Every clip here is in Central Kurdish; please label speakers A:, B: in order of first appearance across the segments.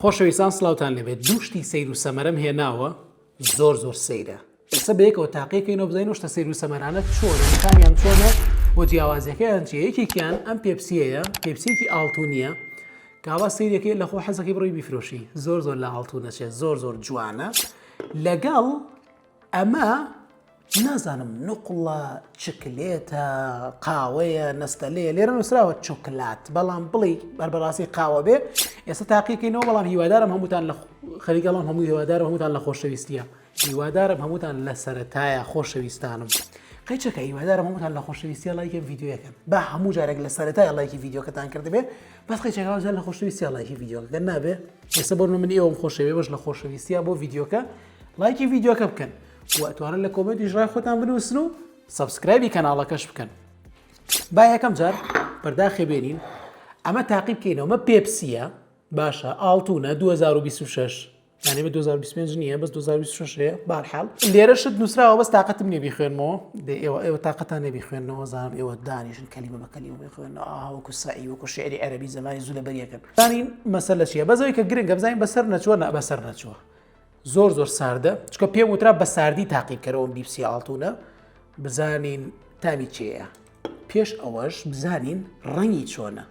A: خۆشەویستان سڵاوتان لێبێت دوو شتی سەیر و سەمەرەم هێناوە زۆر زۆر سەیرە ئێستا بەیەکەوە تاقیکەینەوە بزانین شتە سەیر و سەمەرانە چۆنن کامیان چۆنە و جیاوازیەکەیان چیە یەکێکیان ئەم پێپسیەیە پێپسیەکی ئاڵتونیە کاوا سەیرەکەی لەخۆ حەزەکەی بڕی بیفرۆشی زۆر زۆر لە ئاڵتونەچێت زۆر زۆر جوانە لەگەڵ ئەمە نازانم نوقڵە، چکلێتە، قاوەیە، نەستەلەیە، لێرە نووسراوە چۆکلات، بەڵام بڵێی هەر بەڕاستی قاوە بێ، ئێستا تاقیکەینەوە، بەڵام هیوادارم هەمووتان لە خەریکەڵام هەموو هیوادارم هەمووتان لە خۆشەویستیە، هیوادارم هەمووتان لە سەرەتایە خۆشەویستانم. قەیچەکە هیوادارم هەمووتان لە خۆشەویستیە ڵایکی ڤیدیۆیەکەن با هەموو جارێک لە سەرەتای ڵایکی ڤیدیۆکەتان کردبێ بەس قەیچەکە جار لە خۆشەویستیە ڵایکی ڤیدیۆکەکە نابێ ئێستا بۆ من ئێوەم خۆشەوێ بەش لە خۆشەویستیە بۆ ڤیدیۆکە ڵایکی ڤیدیۆکە بکەن و ئەتوانن لە کۆمێنتیش ڕای خۆتان بنووسن و subscribe ی کەناڵەکەش بکەن با یەکەم جار پەرداخێ بێنین ئەمە تاقی بکەینەوە مە پێپسیە باشە ئاڵتونە 2026 یعنی بە 2025 نییە بەس 2026 هەیە بارحاڵ لێرە شت نووسراوە بەس تااقەتم نیە بیخوێنمەوە دێ ئێوە ئێوە تااقەتان نێ بیخوێنەوە زانم ئێوە دانیشن کەلیمە بە کەلیمە بخوێنەوە ئاها وەکو سەعی وەکو شعری عەرەبی زمانی زوو لەبەریەکەن زانین مەسەلە چییە بەس ئەوەی کە گرنگە بزانین بەسەر نەچووە نا بەسەر نەچووە زۆر زۆر ساردە چکە پێم وترا بە ساردی تاقیکەرەوەم بیپسی ئاڵتونە بزانین تامی چێە پێش ئەوەش بزانین ڕەنگی چۆنە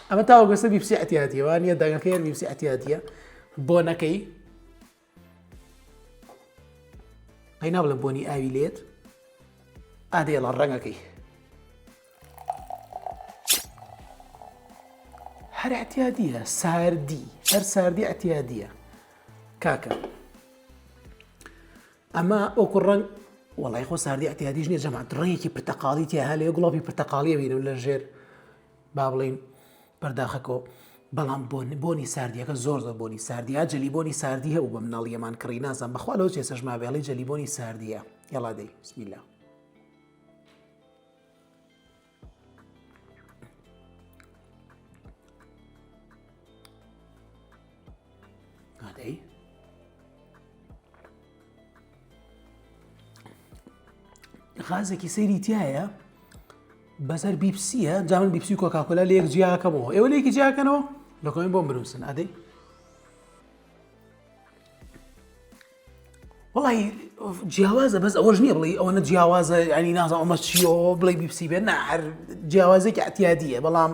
A: ئەمە تاوەگەسە بیپسی ئەتیاتیەوە نیە دەنگەکەی هەر بیپسی ئەتیاتیە بۆنەکەی ئەی نابڵم بۆنی ئاوی لێت ئادێڵە ڕەنگەکەی هەر اعتیادیە ساردی هەر ساردی اعتیادیە کاکە ئەمە وەکو ڕەنگ وەڵی خۆ ساردی اعتیادیش نیە جەماعەت ڕەنگێکی پرتەقاڵی تیا هەلێ گوڵاپی پرتەقاڵیە بینم لە ژێر با بڵین پەرداخەکۆ بەڵام بۆنی ساردیەکە زۆر زۆر بۆنی ساردیا جەلی بۆنی ساردی هەبوو بە مناڵیەمان کڕی نازان بەخوا لەو چێسەش مابێڵی جەلی بۆنی ساردیە یاڵا دەی بسمیلا ئادەی غازێکی سەیری تایە بەسەر بیپسیە جا من بیپسی کۆکاکۆلا لە یەک جیاکەمەوە ئێوە لێکی جیاکەنەوە لە کۆمێنت بۆم بنووسن ئادەی وڵی جیاوازە بەس ئەوەش نییە بڵێ ئەوەنە جیاوازە ینی نازانم ئەمە چیەوە بڵێ بیپسی بێت نا هەر جیاوازێکی ئەتیادیە بەڵام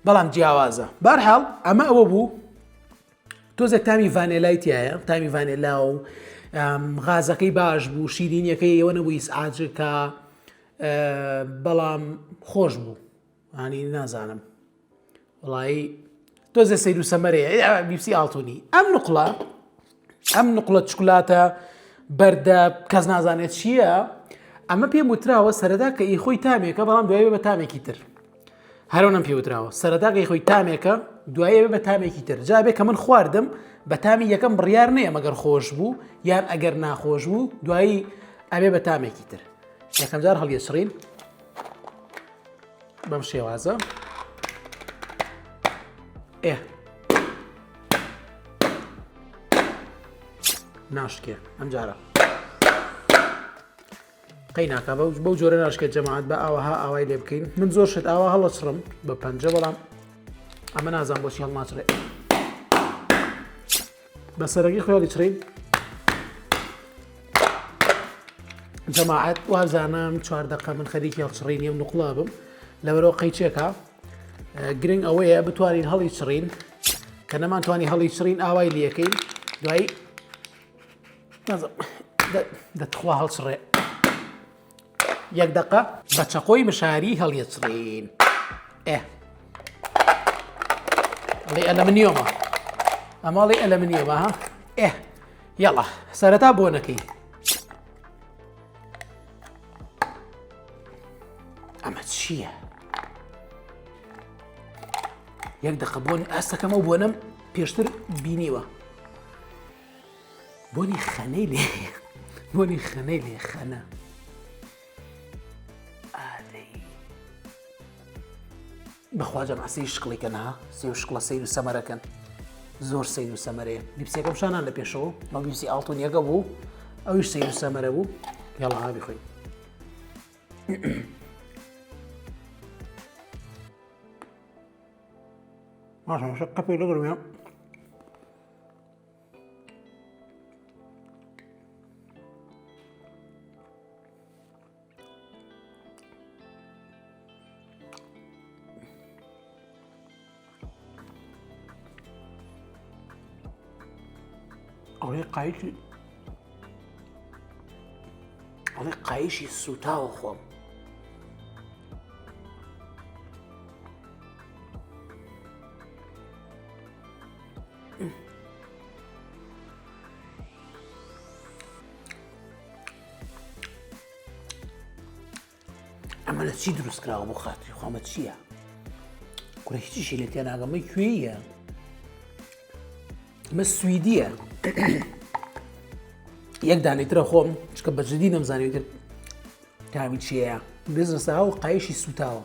A: بەڵام جیاوازە بارحاڵ ئەمە ئەوە بوو تۆزێک تامی ڤانێلای تایە تامی ڤانێلا و غازەکەی باش بوو شیرینیەکەی ئەوە نەبوو ئیسعاجکە بەڵام خۆش بوو ینی نازانم وڵایی تۆزێ سەیر و سەمەرەیە بیپسی ئاڵتونی ئەم نقڵە ئەم نقڵە چکلاتە بەردە کەس نازانێت چییە ئەمە پێم وتراوە سەرەتا کە ئی خۆی تامێکە بەڵام دوای بە تامێکی تر هەرۆنم پێ وتراوە سەرەتا کە خۆی تامێکە دوای بە تامێکی تر جابێ کە من خواردم بە تامی یەکەم بڕیار نییە مەگەر خۆش بوو یان ئەگەر ناخۆش بوو دوایی ئەبێ بە تامێکی تر یەکەم جار هەڵیەچڕین بەم شێوازە ئێ ناشکێ ئەم جارە قەی ناکا بەو جۆرە ناشکێت جەماعەت بە ئاوەها ئاوای لێ بکەین من زۆر شت ئاوا هەڵەچڕم بە پەنجە بەڵام ئەمە نازان بۆچی هەڵناچڕێ بە سەرەکی خۆڵی چڕین جەماعەت وازانم چوار دقە من خەریکی هەڵچڕینی ئەم نقڵا بم لەبەرەوە قەیچێکە گرنگ ئەوەیە بتوانین هەڵی چڕین کە نەمانتوانی هەڵی چڕین ئاوای لەکەین دوایی دەتخوا هەڵچڕێ یەک دقە بە چەقۆی مشاری هەڵیەچڕین ئێ ئەڵێ ئەلەمنیۆمە ئەماڵی ئەلەمنیۆمە ها ئێ یاڵا سەرەتا بۆنەکەی ئەمە چییە؟ یەک دقە بۆن ئاستەکەم ئەو بۆنەم پێشتر بینیوە بۆنی خەنەی لێ بۆنی خەنەی لێ خەنە ئادەی بەخوا جەماع سەیر شکڵی کەن ها سێ و شکڵە سەیر و سەمەرەکەن زۆر سەیر و سەمەرەیە بیپسیەکەم شانان لە پێشەوە ئەو بیپسی ئاڵتونیەکە بوو ئەویش سەیر و سەمەرە بوو یاڵا ها بیخۆین. باشە قەپێ لەگەڵ ئەڵێ قایشی ئەڵێ قایشی سوتاوە خۆم. ئەمە لە چی دروست کراوە بۆ خاتری خۆمە چییە؟ کوڕە هیچیشی لێ تێناگەمە کوێیە؟ ئەمە سویدیە یەک دانەی ترە خۆم چکە بە جدی نەمزانی تر تامی چییە بزنسا و قایشی سوتاوە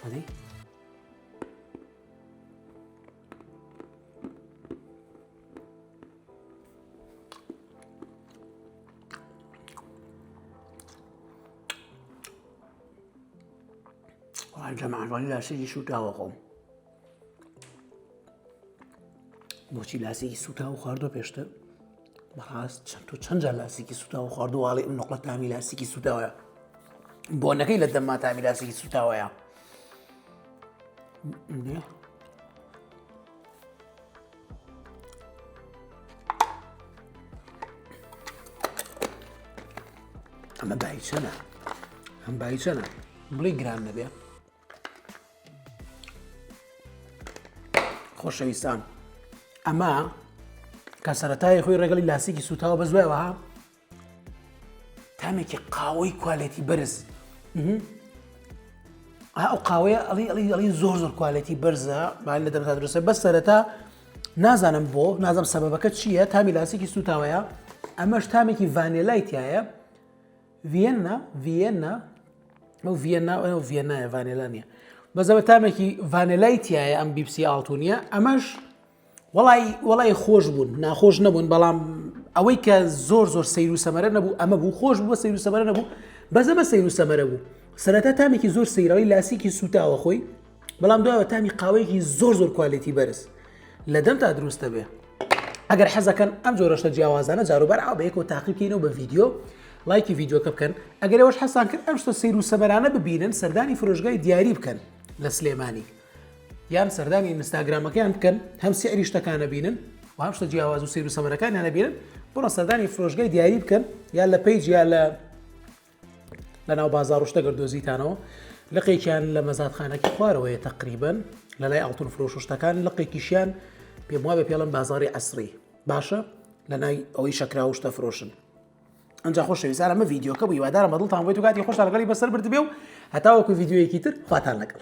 A: ئەدەی جەماعەت لاسێکی سووتاوە خۆم بۆچی لاسێکی سووتاوە خواردوە پێشتر بەڕاست چەند تۆ چەند جار لاسێکی سووتاوە خواردو واڵی ئەم نقڵە تامی لاسێکی سووتاوەیە بۆنەکەی لە دەمما تامی لاسێکی سووتاوەیە ئەمە بای چەنە ئەم بای چەنە بڵی گران نەبێ خۆشەویستان ئەمە کە سەتای خۆی ڕێگەڵی لاسیکی سوتاوە بە زوایەوە تامێکی قاوەی quality بەرز ئەو قاوەیە ئەڵی ئەڵی ئەڵی زۆر زۆر quality بەرزە با لە دەمتا دروستە بەس سەرەتا نازانم بۆ نازم سەبەبەکە چییە تامی لاسیکی سوتاوەیە ئەمەش تامێکی ڤانێلای تایە ڤیەننا ڤیەننا ئەو ڤیەننا ئەو ڤیەنایە ڤانێلا نییە بەزەوە تامێکی ڤانێلای تایە ئەم بیپسی ئاڵتونیە ئەمەش وەڵای وەڵای خۆش بوون ناخۆش نەبوون بەڵام ئەوەی کە زۆر زۆر سەیر و سەمەرە نەبوو ئەمە بوو خۆش بووە سەیر و سەمەرە نەبوو بەزەمە سەیر و سەمەرە بوو سەرەتا تامێکی زۆر سەیرەوەی لاسیکی سوتاوە خۆی بەڵام دوایەوە تامی قاوەیەکی زۆر زۆر quality بەرز لە دەمتا دروستە بێ ئەگەر حەزەکەن ئەم جۆرەشتە جیاوازانە جاروبار ئاو بەیەکەوە تاقی بکەینەوە بە ڤیدیۆ لایکی ڤیدیۆکە بکەن ئەگەر ئێوەش حەزتان کرد ئەم شتە سەیر و سەمەرانە ببینن سەردانی فرۆشگای دیاری بکەن لە سلێمانی یان سەردانی ئینستاگرامەکەیان بکەن هەم سعری شتەکان ئەبینن و هەم شتە جیاواز و سەیر و سەمەرەکانیان ئەبینن بڕۆ سەردانی فرۆشگای دیاری بکەن یا لە page یا لە لە ناو بازار و شتە گەر دۆزیتانەوە لقێکیان لە مەزادخانەکی خوارەوەیە تقریبن لە لای ئاڵتون فرۆش و شتەکان لقێکیشیان پێم وابێ پێڵم بازاری عەسری باشە لە نای ئەوەی شەکرا و شتە فرۆشن ئەنجا خۆشەویستان ئەمە ڤیدیۆکە بوو هیوادارم بەدڵتان بێت و کاتی خۆشتان لەگەڵی بەسەر بردبێ و هەتاوەکو ڤیدیۆیەکی تر خواتان لەگەڵ.